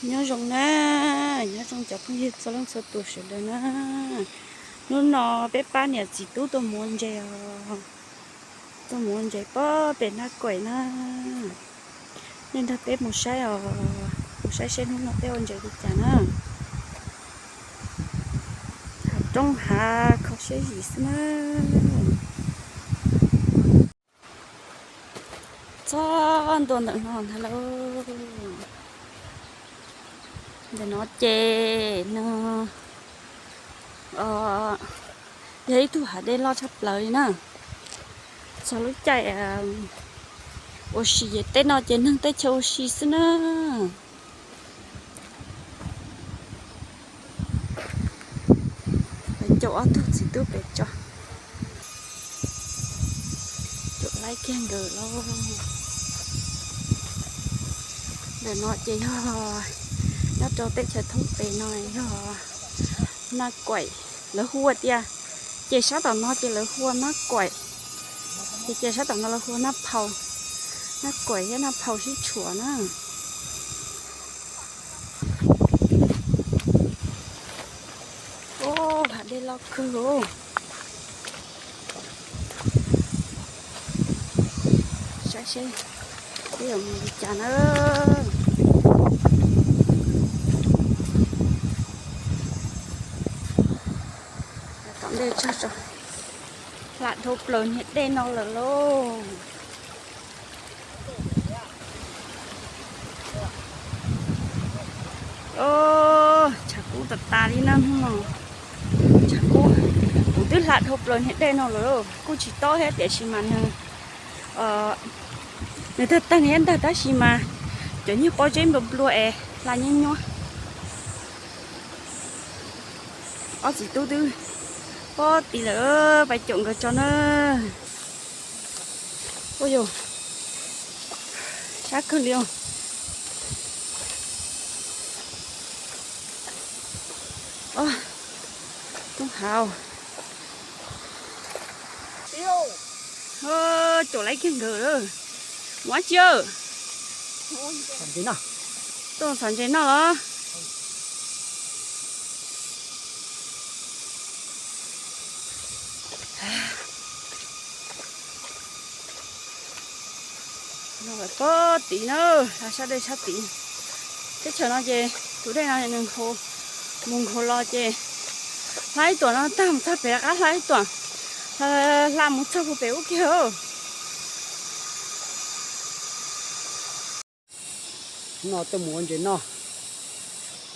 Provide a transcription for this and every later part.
Nyob zoo na, nyob zoo cov phooj ywg txhua leej txhua tus sawv daws na. Hnub no peb pab niam txiv tub tuaj mus ua ntses os, tuaj mus ua ntses pob pem Nab Kaim na. Nej nrog peb mus saib os, mus saib seb hnub no peb ua ntses li cas na. Hav roob hav kho siab zim xwb na. Txog ntua ntawm no ntag lauj. Ntawm no ces nws yog ib tug hav dej loj tshaj plaws li na. Txog lub caij ua si ces tej no ces neeg teb chaws ua si xwb na. Caum ob tug txiv tub pem tso, caum laib kiag nkawd lauj. Ntawm no ces yog nyob rau teb chaws thoob pem no yog Nab Kaim, lawv hu ua tias, ces sab tom no ces lawv hu ua Nab Kaim, ces ces sab tom no lawv hu ua Nab Phau, Nab Kaim thiab Nab Phau sib tshuam na. Ub, hav dej loj kawg os. Saib seb peb yuav mus li cas na. Tom ntej tso, hla dhau plaws niag dej no lawm lauj. Tshav kub tas tas li na hnub no. Tshav kub, kuv twb hla dhau plaws niag dej no lawm, kuj tsis tob thiab tiam sis mas nws, nws tag tag thiab ntag tab sis mas cov niag pob zeb nplua nplua es hla nyuab nyuab. Ob txiv tub twb pob tid lawm, pais caum nkawd tso na. Ua yog sab kawg li os. Tub hav, caum laib kiag nkawd lawm. Mus dab tsi? Tuaj txhom ntses noj los? Pob tid na, sab dej sab tid. Teb chaws no ces tus dej no nws mus nkaus los ces hla ib tuam no tag mus txog pem qab hla ib tuam, hla mus txog puag pem ub kiag. No tuaj mus ua ntses noj,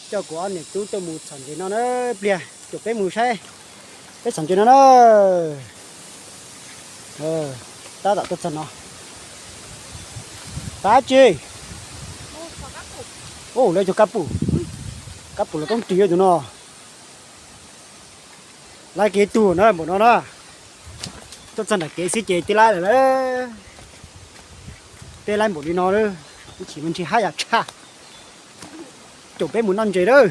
coj kuv ob niam tub tuaj mus txhom ntses no na. Pliag caum peb mus saib peb txhom ntses no na. Tab tom tuaj txog no. Tab tsi? Ub, lawv cog kab pum, kab pum los toob ris tus no. Laib kev tuag na npaum no na. Tuaj txog nram kev xwb ces twb laib lawm. Peb laib npaum li no, ib chim mas ntshe haj yam tshaj. Caum peb mus noj ntses lawm.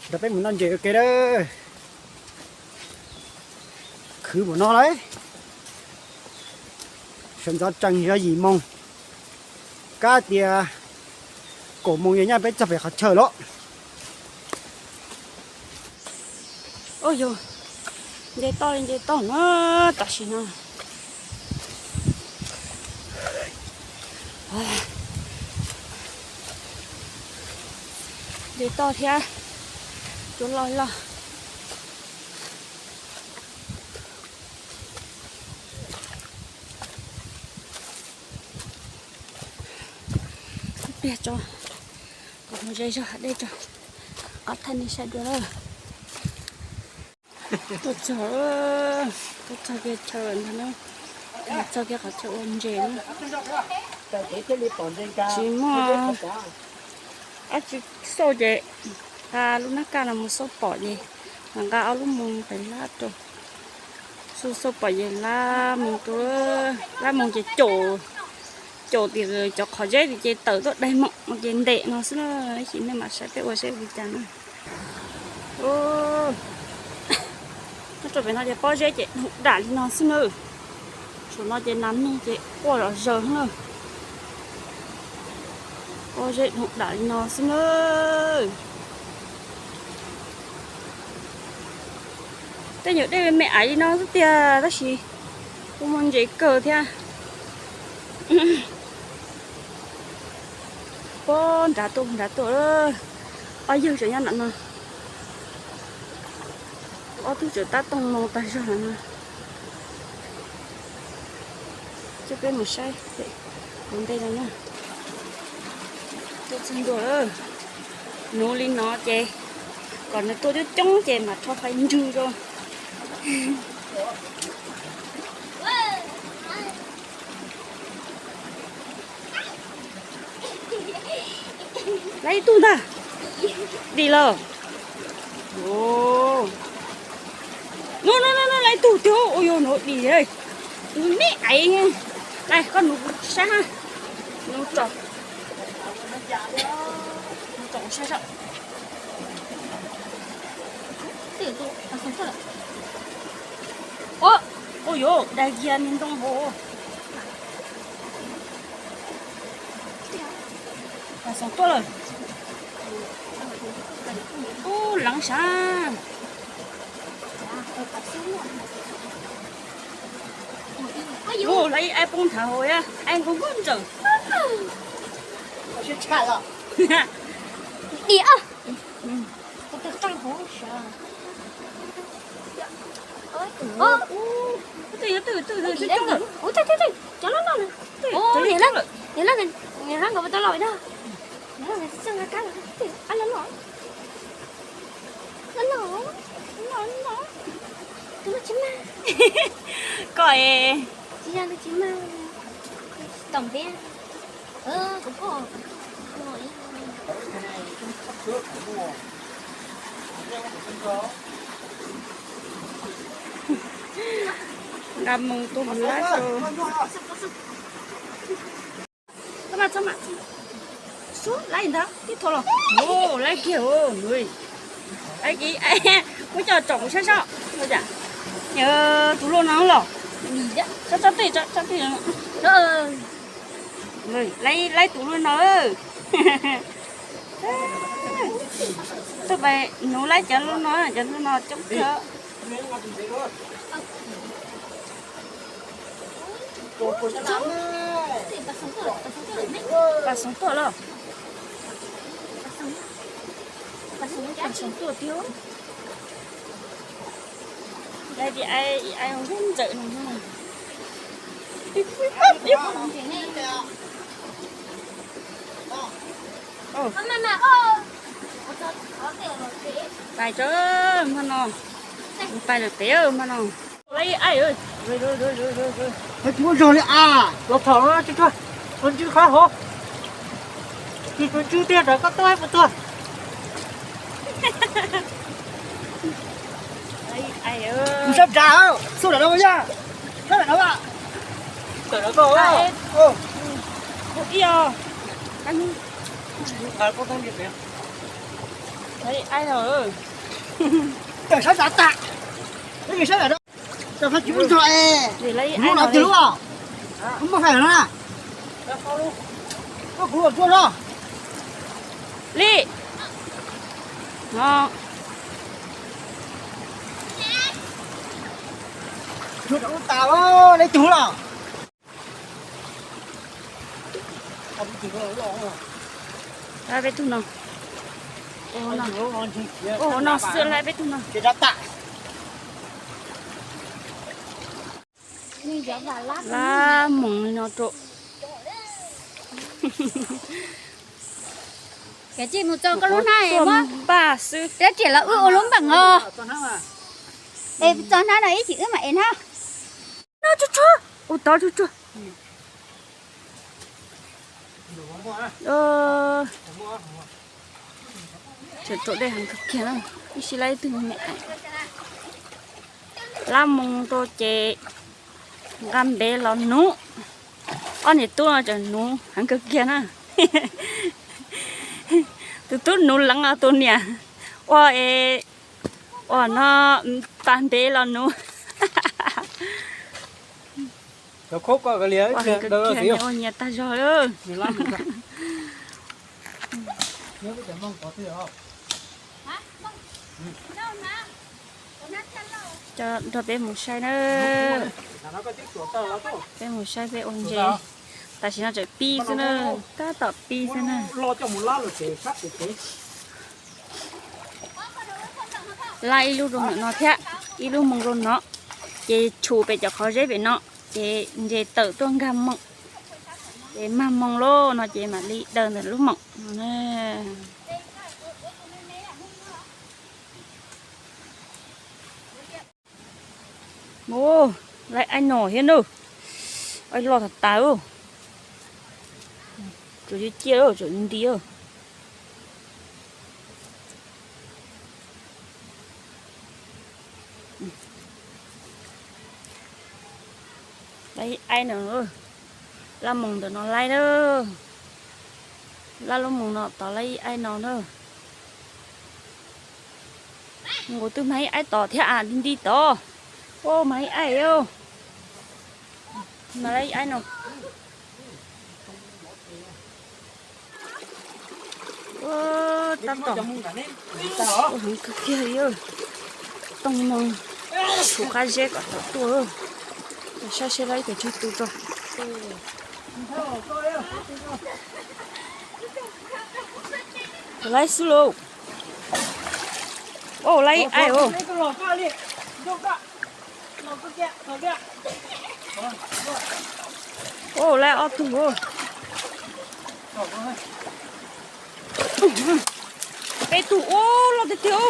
Nrog peb mus noj ntses ua ke lawm. Khwv npaum no lauj. Sawv ntxov tsees yog yim moos, kab tias kaum moos yog nyob peb txog pem qhov chaw lawm. Ua yog nce toj li nce toj na tam sim no. Nce toj thiab, cua loj loj. Ib pliag tso, kuv mus ze zog hav dej tso, qab thaij nej saib dua lawm. Tuaj txog, tuaj txog kiag chaw ntag na, txog kiag qhov chaw ua ntses na. Tsis muaj dab tsi xauj ces nqa lub nab kaj no mus xauj pom ces mam nqa ob lub moos pem lab rau. Xauj xauj pom ces lab moos rau, lab moos ces caum, caum tim cov qhov zeb tim ces tawm tuaj daig moos no ces ntem no xwb na. Ib chim nej mam saib peb ua saib li cas na. Nyob rau pem no ces pob zeb ces dam li no xwb na. Saum no ces nas noog ces quaj zom zaws na. Ua zeb dam li no xwb na. Tej nyuam dej me me aiv li no xwb tiag, tab sis kuj muaj ntses kawg thiab. Pob nrad tuaj, nrad tuaj, ob yawg tseem nyob nram no. Ob tug tseem tab tooj no tag zog no. Coj peb mus saib tus ntej no na. Tuaj txog ntua lawm. Nuv li no ces kom nws tuaj coob coob ces mam rho fais nrug rau. Lawv ib tug ntag. Dim lawm. Nuv, nuv, nuv, lawv ib tug tiag, ua yuav nuv dim. Nuv me aiv. Lawv koj nuv saib ha. Nuv tsom, nuv tsom saib saib. Ua yuav dag kiag me ntoo hauv. Pas xoom tuaj lawm. Ub, leev sav. Ub, lawv ib aiv poob nrhav hauv, aiv nkaus nkaus ntawm. Dim. Cov loj loj, niag hab nkawd tau los no. Niag hab nkawd tau los, los los, los los, los los. Tus no tsis mag. Koj es. Tsis yog, tus tsis mag. Tom peb. Nqa moo tuaj mus lab rau. Xub laib ntag, tib thom los. Laib kiag, laib kiag, muab coj tsom saib seb. Tus luaj no los. Tsob twj, tsob twj. Laib tus luaj no. Tuaj pais nuv laib cov luaj no, cov luaj no coob kawg. Pas xoom tuaj los? Pas xoom tuaj tiag. Lawv ib aiv ntxawm no. Pais tso, hmo no. Pais lawm pem hmo no. Tsis muaj zog li a. Los thaum no tsis tshua, tus ntsw qhov hauv. Tsis tus ntsw tiag rau koj tuaj mus tuag. Mus sab nrad, xub nrad no yog. Sab nrad no. Tawm nrad koj. Ib os. Tawm sab nrad tas. Sab nrad no. Tsis muaj zog es. Lub no twg lub os? Koj kuv los tuaj los. Li. No. Tsuag rau lub tas, lawv ib tug los. Peb tug no. Ua no xwb, peb tug no. Lab moos li no rau. Ces mus txog koj lub hnab tuaj npaj xwb. Peb riam los wb ua lub npaam os. Es txog hnab no ib chim wb mam ev hnab. No tsuag tsuag, ua tod tsuag tsuag. Tseem rau dej heev kawg kiag na, ib sij lab ib tug me me. Lab moos rau ces nqa npev los nuv. Ob niam tub no tseem nuv heev kawg kiag na. Tus tub nuv leev os tus niam ua es ua no pas npev los nuv. Ua nyias tag zog. Coj nrog peb mus saib na. Peb mus saib peb ua ntses. Tam sim no tseem pib xwb na, tab tom pib xwb na. Lab ib lub rau ntawm no thiab, ib lub moo rau no, ces tshum pem cov qhov zeb pem no, ces ntses tawm tuaj nkag moom, ces mag moom lawm no ces mam li daws ntawm lub moom no. Ua, laib aib no thiab na. Aib loj tas tas. Tsuas ciaj ciaj, tsuas nti nti. Laib aib no, lab moos ntawm no laib na. Lab lub moos no tod laib ib aib no na. Nkaus twb mag ib aib tod thiab, nti nti tod. Ua, mag ib aib, mag laib ib aib no. Ua, tab tom ua heev kawg kiag li. Tooj no tshuav qab zeb kom tawm tuaj. Saib seb laib ib tus tsawg tus tso. Laib xwb lauj. Ua, laib ib aib. Ua, laib ob tug. Peb tug, ua, loj tiag tiag.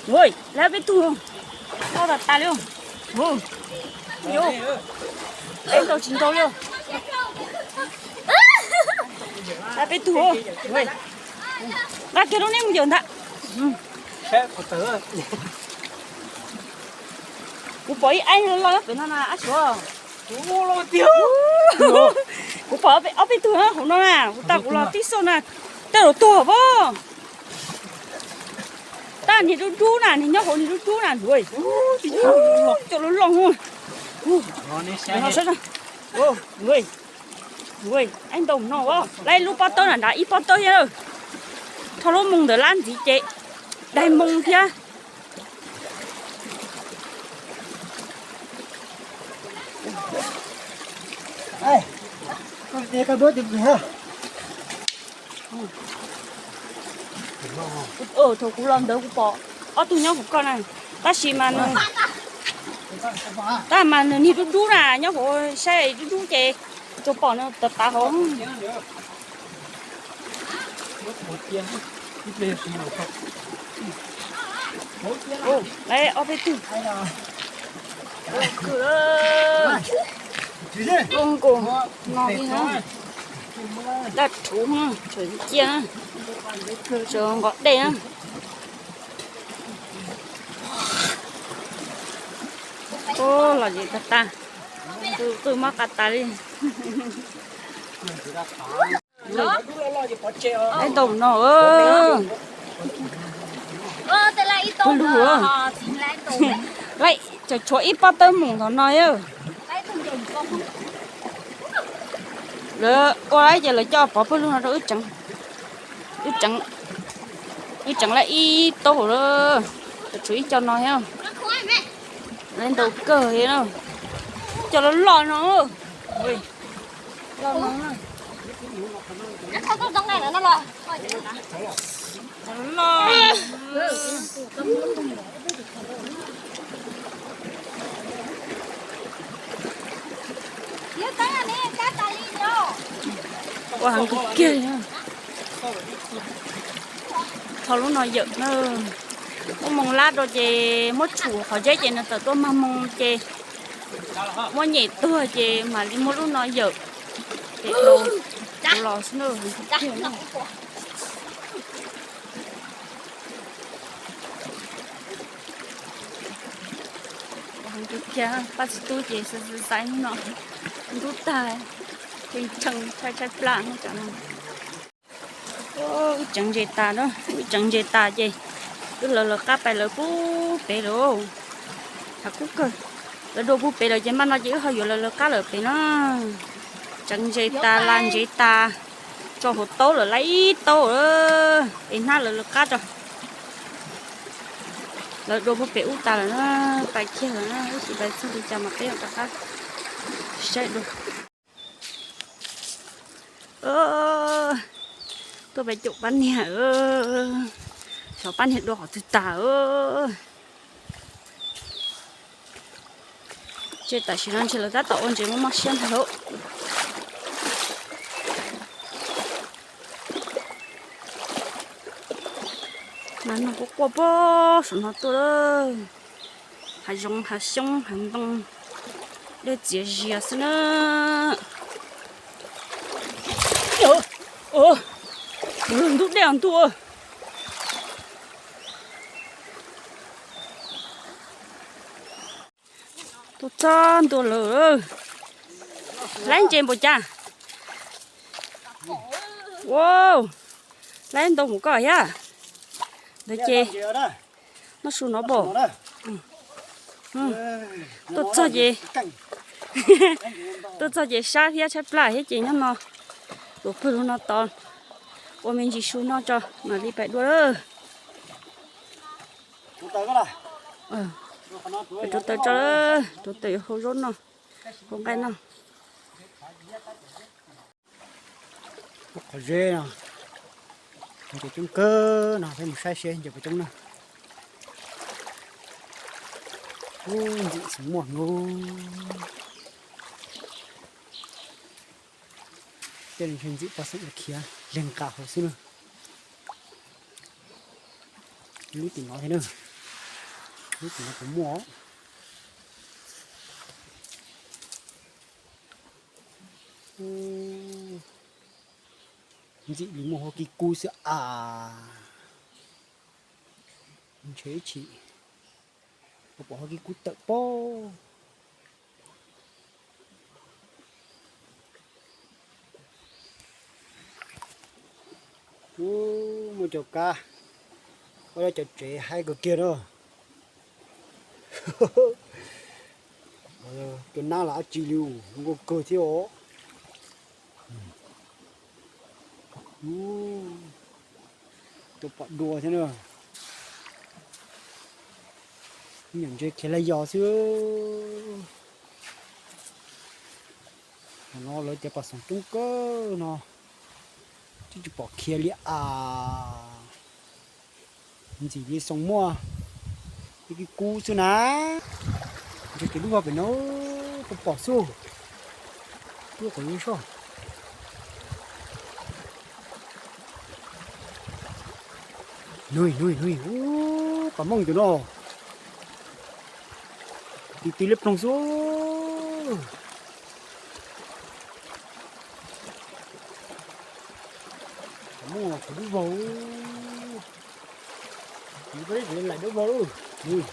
Ua, laib peb tug, loj tas tas li. Ua, peb ntau tsis ntau li. Laib peb tug, nqa kiag rau nej mus yawm ntag. Kuv pom ib aib loj pem no na, ab suav. Kuv pom ob peb tug hauv no na, kuv tau kuv los tib xoj na, tej zaum tuag pob. Tab niag dub dub na, niag nyob hauv niag dub dub na, cov loj loj. Aib ntau no, laib lub pob tawb na, nrad ib pob tawb thiab. Rho lub moos ntawm lab ntxiv ces daig moos thiab. Thaum kuv los ntawd kuv pom ob tug nyob hauv ko na, tab sis mas nws, tab mas nws niag dub dub na, nyob hauv saib dub dub ces tsuas pom nws tav tav hauv. Laib ob peb tug. Koj nkaus no li na, daj rhuv, tshuav ciaj, tshuav nqos dej na. Ua, lom zem tag tag, qw mob qab tas li. Laib ntau no, pw lug, laib tsam tshuav ib pob tawb moos ntawm no. Lawv ua laib ces lawv coj pov pawg lug no rau wb tseev, wb tseev laib ib taub hau lawm, tshuav ib co no thiab. Laib ntau kawg li na, co loj loj no, loj no, loj. Ua heev kawg kiag li. Tho lub no yawm na, muab moos lab rau ces muab tshum qhov zeb ces nws tawm tuaj mag moos ces muab nyem tuag ces mam li muab lub no yawm ces los xwb na. Heev kawg kiag, pab txiv tub ces xaiv xaiv no ntub tag, tsheej tsheej tshaib tshaib plab no. Wb tseev ntses tas, wb tseev ntses tas ces wb lawv lawv qab pais lawv pub pem lawm. Hav kub kawg, lawv dua pub pem lawm ces npaj no ces wb ho yuav lawv lawv qab lawm pem na. Tseev ntses tas, la ntses tas, tso hauv taub lawm, la ib taub, es hnab lawv lawv qab tso. Lawv dua puag pem ub tas lawm na, pais kiag lawm na, tab sis pais txog li cas mas peb mam rov qab saib dua. Tuaj pem caum pab niag, xyov pab niag dua qhov twg tas. Ces tam sim no ntshe lawv tab tom ua ntses mob mob siab ntag lauj. Mas no quaj quaj pog saum no tuaj lawm. Hav zoov hav xyoob hav ntoo, dej txias zias xwb na. Ntub dej ntuj. Tuaj txog ntua lawm. Laib ntses npaum cas? Ua, laib ntau mus koj thiab. Ntawd ces noj su no npaum. Tuaj txog ces, tuaj txog ces sab thiab tshaib plab thiab ces nyob no, tuav pawg lug no tos ua me ntsis su noj tso mam li pais dua lawm. Rauv taws tso, rauv taws yuav hau zaub noj, hau nqaij noj. Qhov zeb no ntses coob kawg no, peb mus saib seb ntses puas coob na. Ub, ntxim xeem muaj no. Tej no ntshe ntxim poj xeem los khiav leeg nqa hauv xwb na. Lub tim no thiab na, lub tim no puas muaj. Ntxim li muaj huab kib kub xwb as. Ntshe ib chim puas pom huab kib kub tawm pob. Ub, muaj cov kab, ua cov tsev haib kawg kiag na. Cov nab los dab tsi li, zoo nkauj kawg thiab os. Tuaj pom dua thiab na. Nyuam ntses khiav laj yos xwb. Thaum no lawv tias poj xeem coob kawg no, twb tsis pom khiav li as. Ntxim li xeem muaj, ib kib kub xwb na. Ntshe tus dub vog pem no, kuv pom xwb. Dub qhov yeeb soj. Nug nug nug, ub, pom mooj tus no. Ti ti liab ploog xwb. Pom mooj los kuv dub vog. Nws peb tsis laim dawb vog lauj. Nws,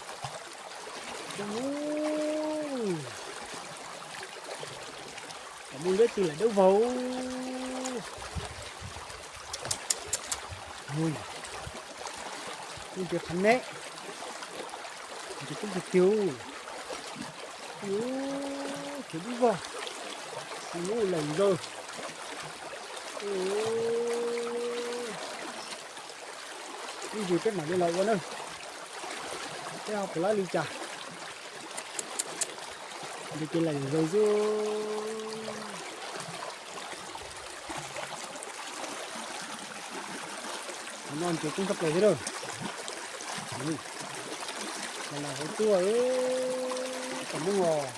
pom mooj liab ti laim dawb vog. Nws, nws tis qhov neb, nws tis tub tis tiag. Ub, kuv dub vog, nws laim zaws. Ib ntsis peb mam li los ua na, peb ho puas laib li cas. Nws tis laim zaws xwb. Qhov no ntses coob tshaj plaws thiab lawm. Los los hauv tuaj, pom mooj los.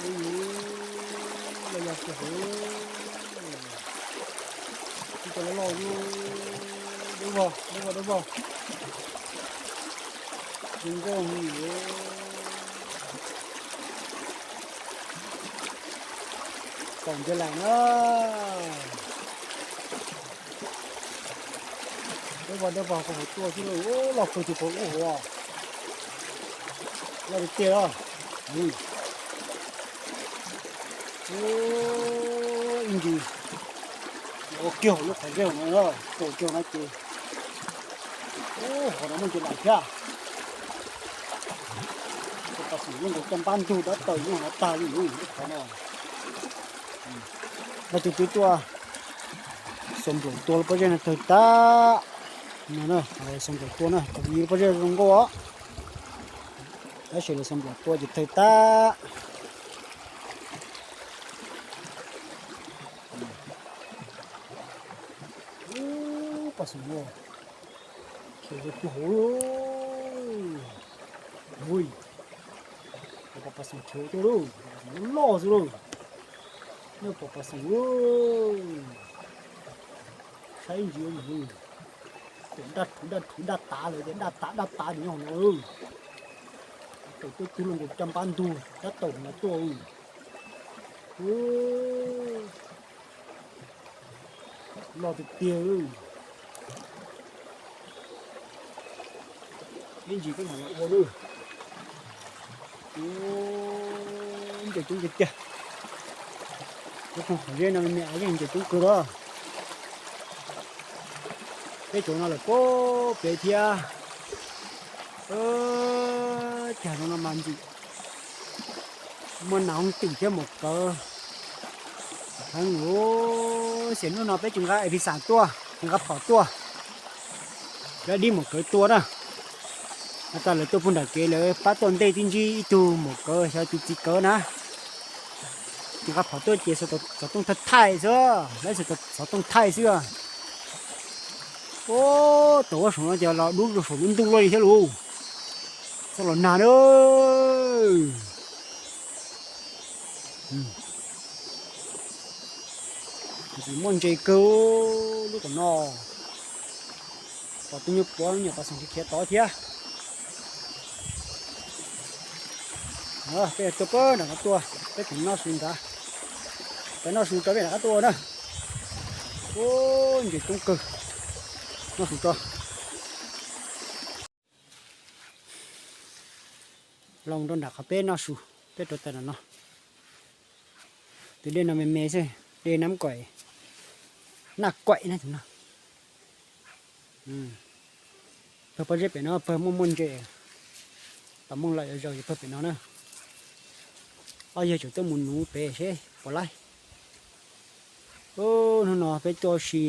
Ub, los yog kiag hauv. Ib co loj loj, dawb vog dawb vog dawb vog. Zoo nkauj heev. Txaus ntshai lawm na. Dawb vog dawb vog puag hauv tuaj xwb lauj, loj kawg tus puag ub hauv. Loj tiag tiag os. Ib ntsis ua kiag hauv lub qhov zeb hauv no, tau kiag no ces, ub, hauv no muaj ntses lawm thiab. Pas xum nyob nkaus caj npab ntug dab tawm nyob hauv tag li lub qhov no. Npaj tus twb tuaj xuas nplaum tua lub pob zeb no tawg tag. No, xuas nplaum tua na, thaum ub lub pob zeb zoo nkauj os. Tab sis lawv xuas nplaum tua ces tawg tag. Ub, pas xum no khiav rau puag hauv. Ui, pom pas xum khiav tuaj lauj, loj loj xwb lauj. Nej pom pas xum, saib ntsia mus, tus daj rhuv daj rhuv daj tav lawm tias daj tav daj tav nyob no. Tawm tuaj tug los nkaus caj npab ntug dab tawm no tuaj. Loj tiag tiag. Ib ntsis koj ntawm no ua lawm. Ntses coob tiag tiag. Lub rooj qhov zeb no me me yeej ntses coob kawg los. Peb cov no lawm puag pem thiab. Cas zoo no mas ntxim muaj nas hooj twm thiab maum kawv heev. Xiam hnub no peb tsis nqa epis xam tuaj, tsis nqa phom tuaj, lawv dib maum kawv tua na. Has tas lawv tuaj puag nram kev lawv pab tuaj ntej twb ntsib ib tug maum kawv xyov tus txiv kawv na. Tsis nqa phom tuaj ces xov tooj thaij thaij xwb, lawv xov tooj thaij xwb. Ub, tau ua saum no ces los dub rau saum lub ntuj luaj li thiab lauj. Txoj los nag na. Ntxim muaj ntses kawg lub tom no. Pom tus nyuag puav nyuam qhuav xeem khiav tod thiab. Peb tuaj pab nram qab tuaj, peb tseem noj su nrad. Peb noj su tso peb nram qab tuaj na. Ub, ntses coob kawg. Noj su tso. Los rau nram qhov peb noj su, peb rau tag nram no. Tus dej no me me xwb, dej Nab Kaim, Naj Kaim na tus no. Pawg pob zeb pem no pawg muaj muaj ntses. Tom mooj lawm yuav zaus ces pawg pem no na. Ob yawg tseem tuaj mus nuv pem seb puas laib. Ub, hnub no peb tuaj ua si,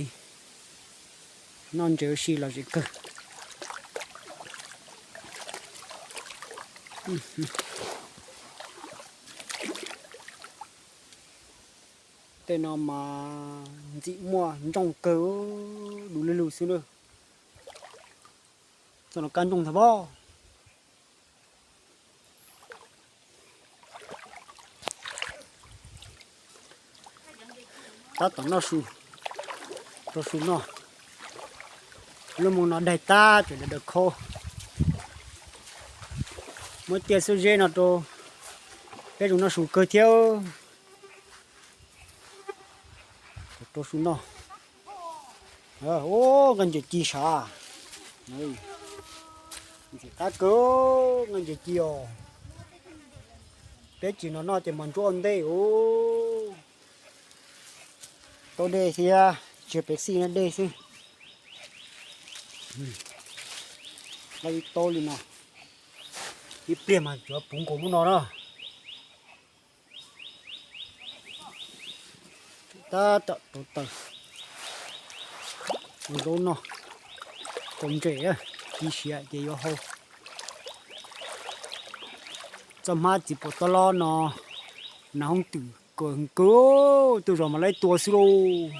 noj ntses ua si lom zem kawg. Tej no mas ntxim muaj ntsooj kawg, du lug lug xwb na. Txoj no kab ntsooj ntag pob. Tab tom noj su, rau su noj. Lub moos no daig tag tseem daws daws khau. Muab ciaj xub zeb no rau peb zoo noj su kawg thiab. Rau su noj. Ub, nqaij ntses ci sav. Ntxim qab kawg, nqaij ntses ci os. Peb tsis noj noj ces mas ntsuab ua ntej ub. Tau dej thiab, tsis yog peb xij no dej xwb. Loj ib taub li no. Ib pliag mas tsuav puv nkaus lub no na. Tab tom rauv taws, ua zaub noj, tau ntses, ci siav ces yuav hau. Txoj hmab txiv puas tob lob no, nas hoob twm kawg kawg, tuaj zos mas laib tua xwb lauj.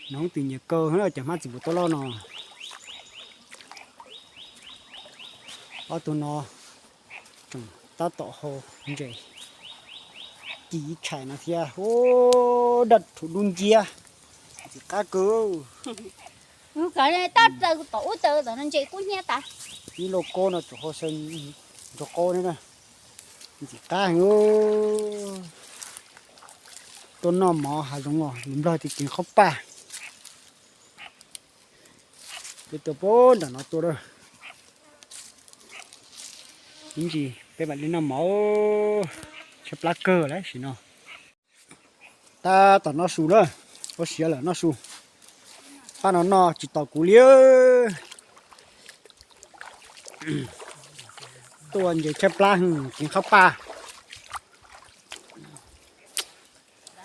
Nas hoob twm nyiam kawg cov hmab txiv puas tob lob no. Ob tug no tseem tab tom hau ntses, ci ib tshais no thiab. Ub, daj rhuv dub nciab, ntxim qab kawg. Tab raws tom ub taw tom no ntses kub hnyiab tas. Ib lauj kaub no tseem hau xyaw ntsuag qaub thiab na. Ntxim qab heev. Tuaj noj mov hav zoov os, lus nplog tias ceev qhob paj. Peb tuaj puag nram no tuaj a. Ib ntsis peb mam li noj mov, tshaib plab kawg lawm sim no. Tab tom noj su lawm, ua siav lawm noj su. Pab no noj tsis tau kuv li. Tuaj ntses tshaib plab heev, tsis qab paj.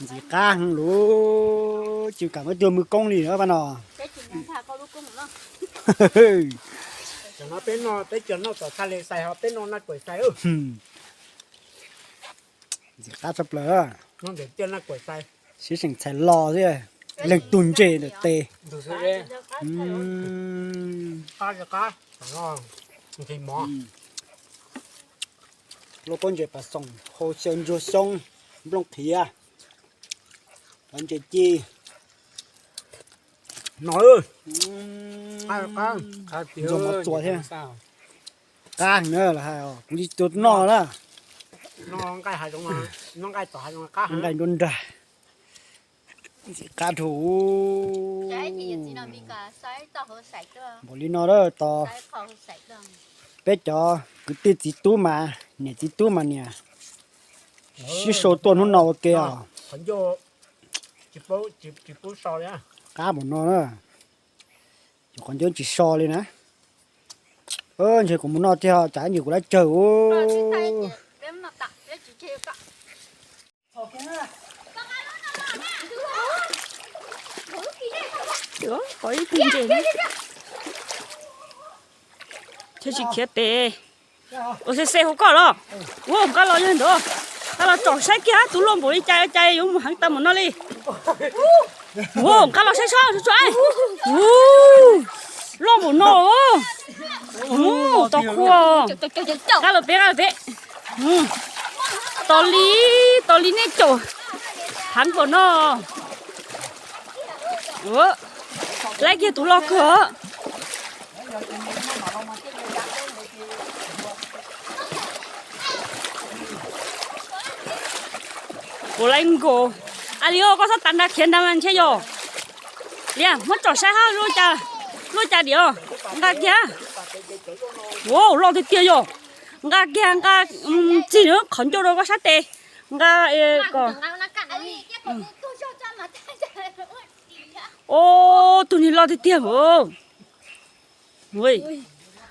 Ntxim qab heev lub, tsis kam muab tuag mws koob li na pab no. Ntxim qab tshaj plaws. Siv seem txhais los xwb, leej tug ntses ntawm tes. Lub pob ntses pas xoom, hau xyaw ntsuag xyoob, nplooj qhiav, ntses ci. Ntsuag mov txua thiab. Qab na, kuv tsis tau noj na. Nqaij nruab nrag. Ntxim qab dhau. Npaum li no tos peb cov kwv tij txiv tub mas, niam txiv tub mas niam sib sau tuaj hnub no ua ke os. Qab npaum no na, cov qhov ncauj tsis so li na. Ntshe kuv mus noj tiag, tsam ib ntsis kuv lab tsawg. Qhov ib tug ntses thiaj tsis khiav pem. Ua xe xe hauv koj los. Ua nqa los yog ntawd. Nqa los tsom saib kiag tus loj npaum li cas, cas yuav mus heev tau mus no li. Ua nqa los saib seb, loj npaum no. Tos qhua. Nqa los pem, nqa los pem. Tos li, tos li nej caum heev npaum no. Laib kiag tus loj kawg. Kuv laib nkaus. A li, koj txhob tav nrad khiav nrad mas ntshe yog. Liam, muab tsom saib hab, luaj cas diam. Nqa kiag. Ua loj tiag tiag yog. Nqa kiag, nqa txig qhov ncauj rau koj sab tes. Nqa kom. Ua, tus niag loj tiag tiag.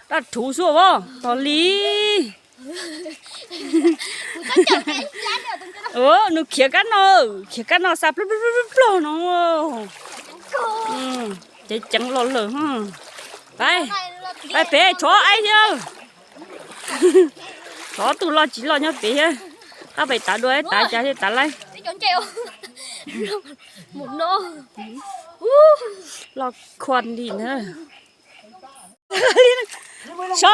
Daj rhuv xwb as, tos li. Nws khiav kab no, khiav kab no xa plaug plaug plaug no. Ceev ceev los lawm. Pais, pais pem tsov aib thiab. Tsov tus loj tsis loj nyob pem thiab. Qab pem tav dua, tav cas thiaj tav laib. Loj khuam li na. So,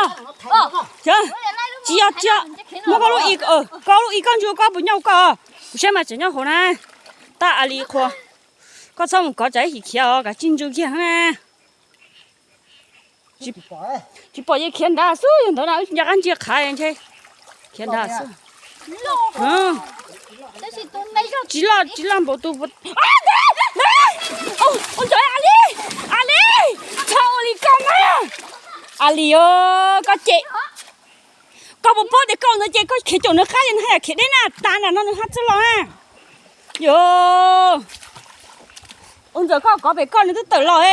tsis yog, tsis yog. Muab koj lub i, koj lub i koj ntsuj koj puas nyob koj. Kuv saib mas tseem nyob hauv na. Tab a li qhua. Koj txhob mus kov tsam ib chim khiav os, kav tsij ntsuj kiag na. Tsis pom, yeej khiav nrad xwb, yog ntawd na wb nco qab ntsia qhav ntshe khiav nrad xwb. Tsis loj, tsis loj npaum tus. Ua ntawd a li, a li, txhob ua li koj mas. A li, koj cem, koj puas paub tias koj ua ntawd ces koj khiav caum nws qab ces nws haj yam khiav deb na, tas nram no nws haj txawj los na. Yog, ua ntawd koj kov pem koj nws twb tawm los.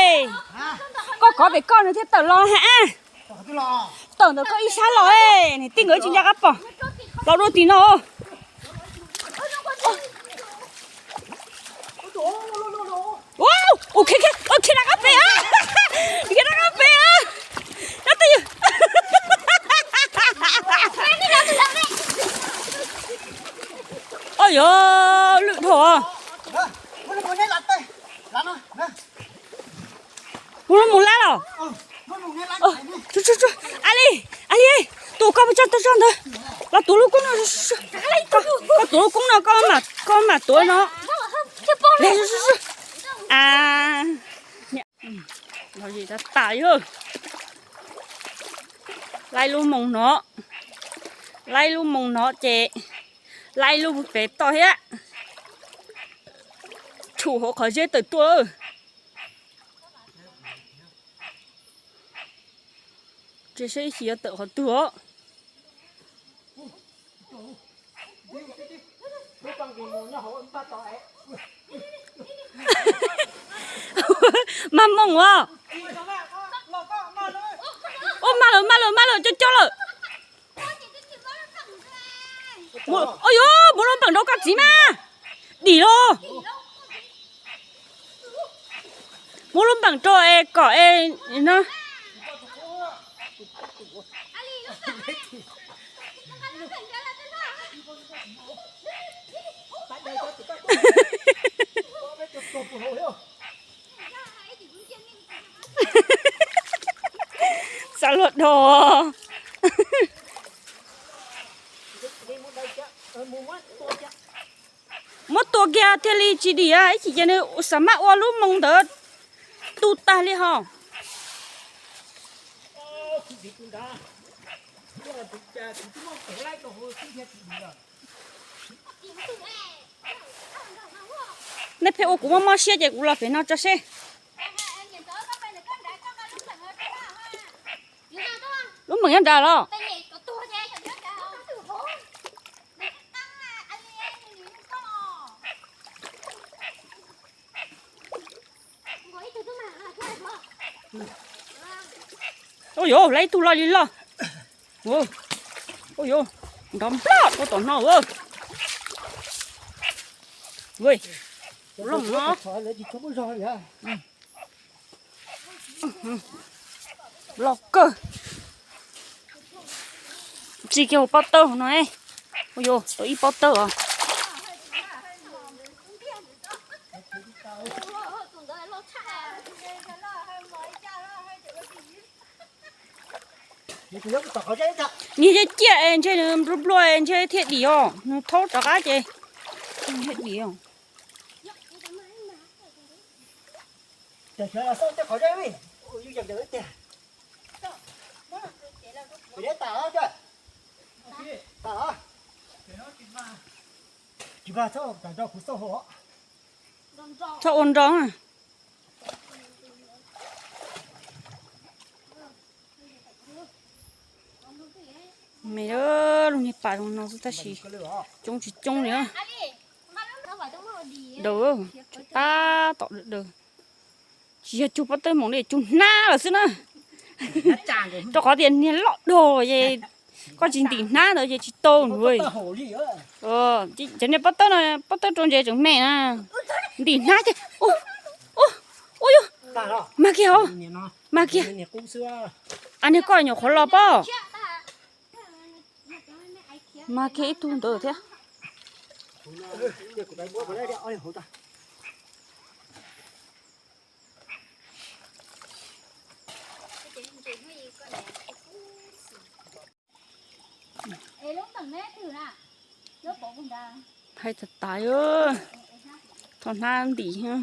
Koj kov pem koj nws thiaj tawm los ha. Tawm ntawm koj ib sab los, niam tij nkawd tsis nco qab pom. Los dua tim no. Khiav, khiav rov qab pem, khiav rov qab pem. Nyob twj ywm. Oj yog lwj dhau. Mus, mus lab los. A li, a li, tus koj puas tso tau tso ntawd. Los tuav lub koob no. Koj tuav lub koob no, koj mam tuav no. Laib lub moos no, laib lub moos no ces laib lub pem toj thiab. Tshum hauv qhov zeb tawm tuaj. Tsis saib ib chim yuav tawm qhov twg os. Mag moos os. Ua mag lawm, mag lawm, mag lawm, cov cov lawm. Ua yuav muab lub npeem rau koj txiv mas. Dim los. Muab lub npeem rau es kom es no. Xav luag dhau. Muab tua kiag thiaj li tsis dim, ib chim ces nws xav maj ua lub moo ntawd tu tag li hos. Nej pheej ua kuv mob mob siab ces kuv los pem no tso seb. Lub meem nyob nrad los? Ua yuav, lawv ib tug loj li loj. Ua yuav, nrov nploj rau tom no. Loj no. Loj kawg. Tsis kiag hauv pob tawb hauv no. Ua yuav, tau ib pob tawb os. Nws ciaj ciaj es ntshe nws nplua nplua es ntshe thiaj dim os, nws thaub rov qab ces thiaj dim os. Txhob ua nroo. Me lub niag pas zoo no xwb tab sis coob tsis coob li. Daws, tab tom daws. Tsis yog cug pob tawb moom li, cug hnab lawm xwb na. Rau qhov tias niag loj dhau ces koj tsis ntim hnab ntawd ces tsis tau nws. Cov niag pob tawb no, pob tawb rau ntses tseem me na. Ntim hnab ces, ua, ua, ua yog, mag kiag hauv, mag kiag. A, niag koj nyuam qhuav los pob. Mag kiag ib tug ntawd thiab. Hais tas tas, thov hnab ntim.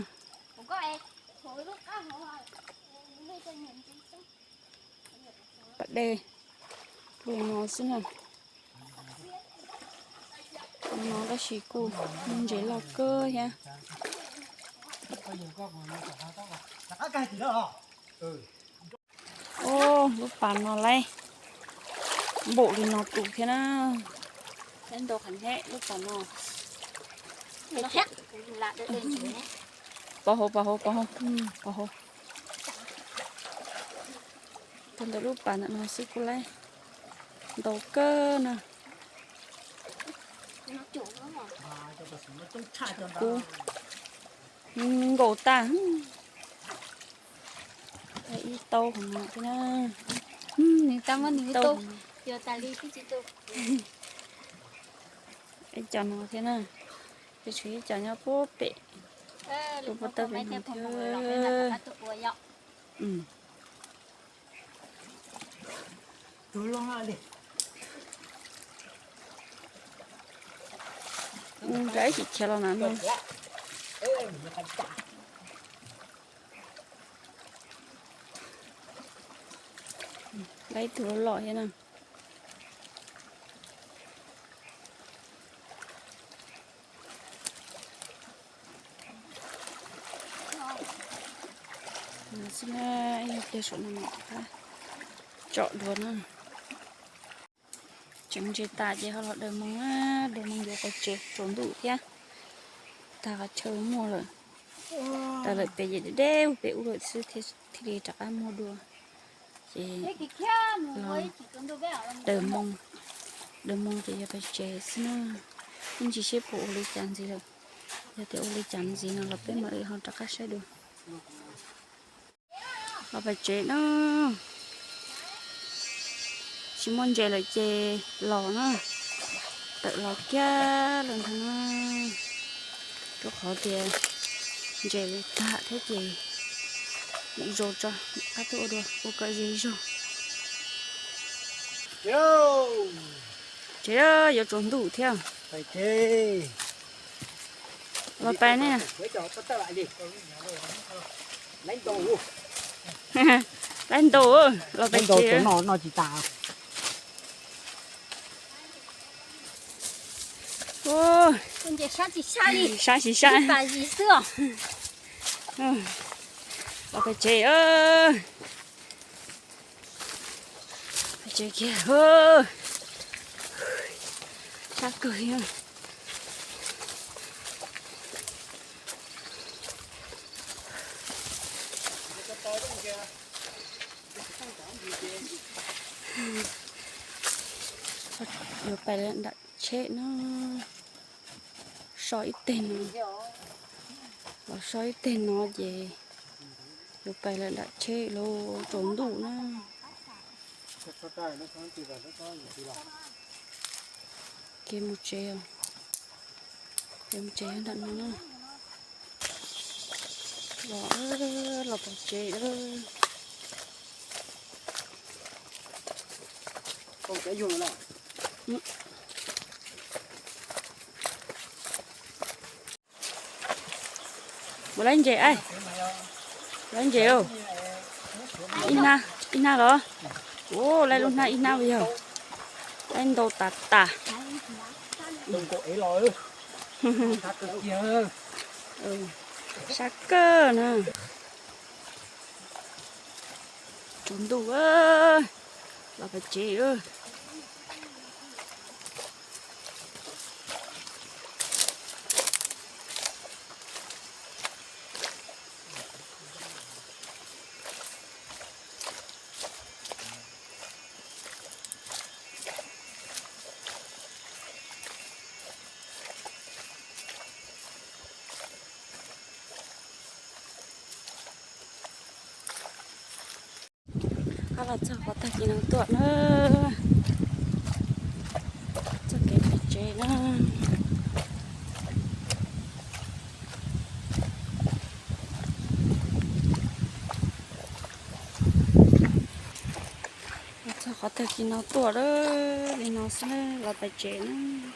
Pas dej, no xwb na. No tab sis kuj muaj ntses loj kawg thiab. Lub pas no laib npaum li no tus thiab na. Laib ntau qhov hneb lub pas no. Pov hauv, pov hauv, pov hauv, pov hauv. Tau ntawm lub pas ntawm no xwb kuj laib ntau kawg na. Kuv nkaum tag. Ib tau hauv no thiab na. Nws tab muab nws ib tau, ib co no thiab na. Ces tshuav ib co nyob puag pem lub pob tawb pem no thiab. Nrad ib chim khiav los na no. Laib ib tug loj loj thiab na. Xwb na, ib pliag saum no mam rov qab tsom dua na. Tseem ntses tas ces ho los daws moo, daws moo yuav qhov tsev tsaus ntuj thiab. Tag qhov chaw muaj lawm. Tag lawm pem ces deb deb pem ub lawm xwb thiaj li rov qab muaj dua. Ces los daws moo. Dua moo ces yog pais tsev xwb na. Ib ntsis seb puas ua li cas ntxiv lawm. Yog tias ua li cas ntxiv no los peb mam li ho rov qab saib dua. Los pais tsev na. Tsis muaj ntses lawm ces los na. Tawm los kiag lawm ntag na. Rau qhov tias ntses tag thiab ces mus zos tso, qab tuaj ua dua ua kom ze zog. Tsev yuav tsaus ntuj thiab. Los pais ne. Laib ntaus, los pais tsev. Sab tsis sab. Los pais tsev. Pais tsev kiag. Sab kawg. Yuav pais nram tsheb no, so ib teg no, los so ib teg no ces yuav pais lawm nram tsheb los tsaus ntuj na. Kev mus tsev, kev mus tsev nram no na. Los, los pais tsev. Mus laib ntses, laib ntses. Ib hnab, ib hnab los? Ua, laib lub hnab ib hnab yog. Laib ntau tas tas. Sab kawg na. Tsaus ntuj, los pais tsev. Los txog qhov tag kis no tuaj na, txoj kev pem tsev na. Los txog qhov tag kis no tuaj li no xwb, los pem tsev na.